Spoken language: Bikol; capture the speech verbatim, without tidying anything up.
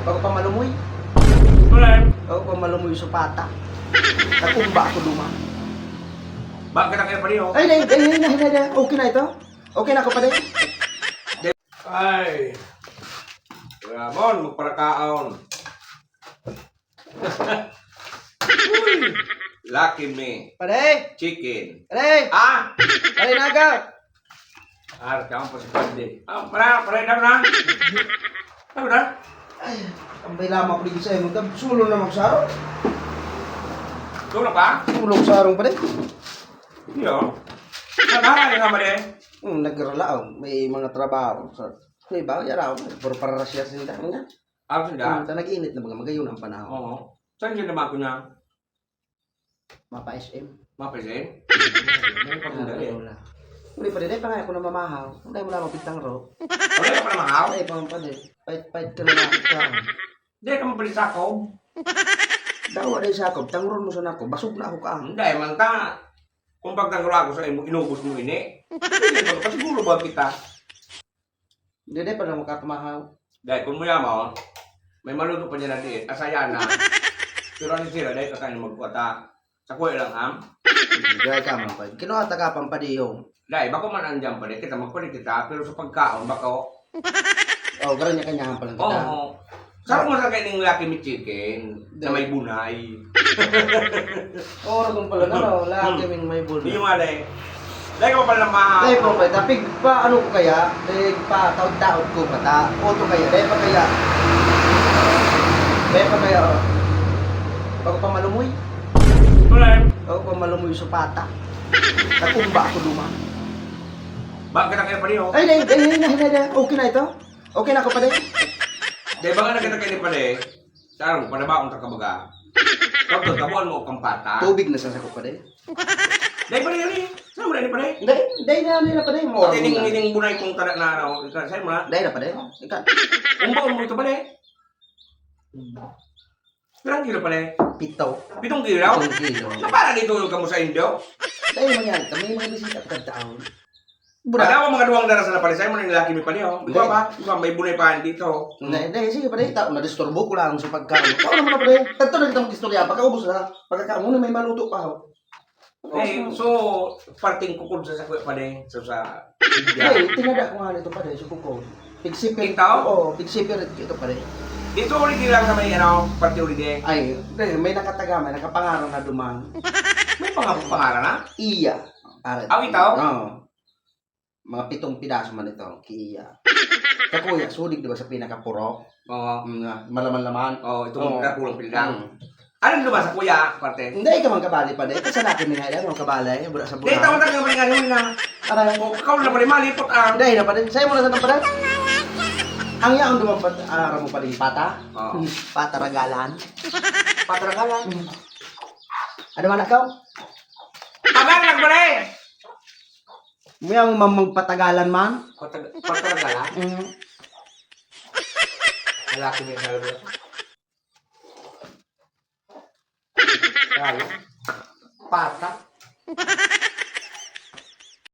Bago pa malumoy. Wala. Bago pa malumoy sa pata. Nakumba ako duma. Bakit ang kaya pa rin, oh? Ay, nay, nay, nay, nay, nay, nay. Okay na ito? Okay na ako pa rin? Ay. Ramon, magparakaon. Uy! Lucky me. Pare! Chicken. Pare! Ah! Pare, naga! Ar, kaon pa si Pande. Ah, para, para daw na. Ano na? Ay, tambay lamang ako dito sa iyo. Magkab-, sulo na magsaro. Tulog pa? Sulo sarong pa rin. Iyo. Naghahay nga mali. Hmm, nagralaw. May mga trabaho. So, may iba, yaraw. Pero para siya sinda. Nga. Ako sinda? Hmm, ta nag-iinit na mga magayon ang panahon. Oo. Saan yun naman ko niya? Mapa S M. Mapasin? May pagkundali. Wala. Uli pa rin, dahil pa nga ako namamahaw. Dahil wala mapitang ro. Wala ka pa namahaw? Ay, pang pa din. Pait-pait ka na lang ka. Di ka mapalit sa ako. Dawa dahil sa ako, tangron mo sana ako, basog na ako ka. Hindi, man ta. Kung pagtangro ako sa imo, inubos mo ini. Hindi, magpasiguro ba kita? Hindi, dahil pa lang makakamahaw. Dahil kung muya mo, may maluto pa dyan na diit, asaya na. Pero ano sila, dahil kakain magkuha ta. Sa kuya lang, ham? Dahil ka man pa. Kinuha ta ka pang padiyong. Dahil, bako man andyan pa rin kita, magpalit kita, pero sa pagkaon, bako. Oh, ganun niya kanyahan pa lang kita. Oo. Sarap mo sa kaining Lucky Me Chicken na may bunay. Oo, ragon pala na, no? Lagi ming may Hindi bunay. yung alay. Dahil ka pa pala na mahal. Dahil po ba, tapig pa, ano ko kaya? Dahil pa, taod-taod ko pa ta. Oto kaya, dahil pa kaya? Dahil pa kaya, oh. Bago pa malumoy. Wala. Bago pa malumoy sa pata. Nakumba ako duma. Bakit ang kaya pa rin, oh? Ay, dahil, dahil, dahil, dahil, dahil. Okay na ito? Okay na ako pa din? Dahil ba nga nakita kayo ni pare, sarang panabaon ka kabaga. Kapag kabuan mo kang pata. Tubig na sa sako pa din? Dahil pare, dali. Saan mo na ni pare? Hindi, hindi na, hindi na pa din. Pati ning, ning bunay kong tada na ano, ikaw, saan mo na? Hindi na pa din. Ika, Ang baon mo ito pare. Ilang kilo pare? Pito. Pitong kilo? Pitong kilo. Na para dito yung kamo sa Indo? Dahil mangyari, kami mga bisita pagkataon. Pag ako mga duwang dara sa napalisay mo na yung Lucky Me pa niyo. Ikaw ba? Ikaw, may bunay pa dito. Hindi, hindi, sige pa din. Tao, nadisturbo ko lang sa pagkaon. Ikaw naman pa din. Tanto na kitang istorya. Pagkaubos na. Pagkakaon mo na may maluto pa ho. Eh, so, parting kukod sa sakuya pa din. So, sa Hindi, tinada ko nga nito pa din. Sa kuko. Pigsipir. Ito? Oo, pigsipir ito pa din. Dito ulit lang sa may ano, parte ulit eh. Ay, hindi, may nakataga, may nakapangaran na duman. May pang pangaran na? Iya. Pare. Aw, ito? Oo. Mga pitong pidaso man ito, kiiya. Kakuya, sudig, di ba, sa pinakapurok? Oo. Mm, nga, malaman-laman. Oo, itong Oo. Dakulang Pindang. Mm. Ano naman sa kuya, parte? Hindi ka man kabali pa, di. Kasi natin nga yan, mga kabali, bura sa Dahil bulan. tawag tayo nga mga na. Aray. O, ikaw na pala, malipot ang. Hindi, na pa din. Sa'yo mo na sa pa din. Ang yaon naman pat, ah, aram mo pa din, pata? Oo. Pata ragalan. Patragalan. Ano man ako? Tagal lang pala eh! May ang mamang patagalan man. Patag- Patragalan? Mm. Lalaki may sabi. Ay, pata.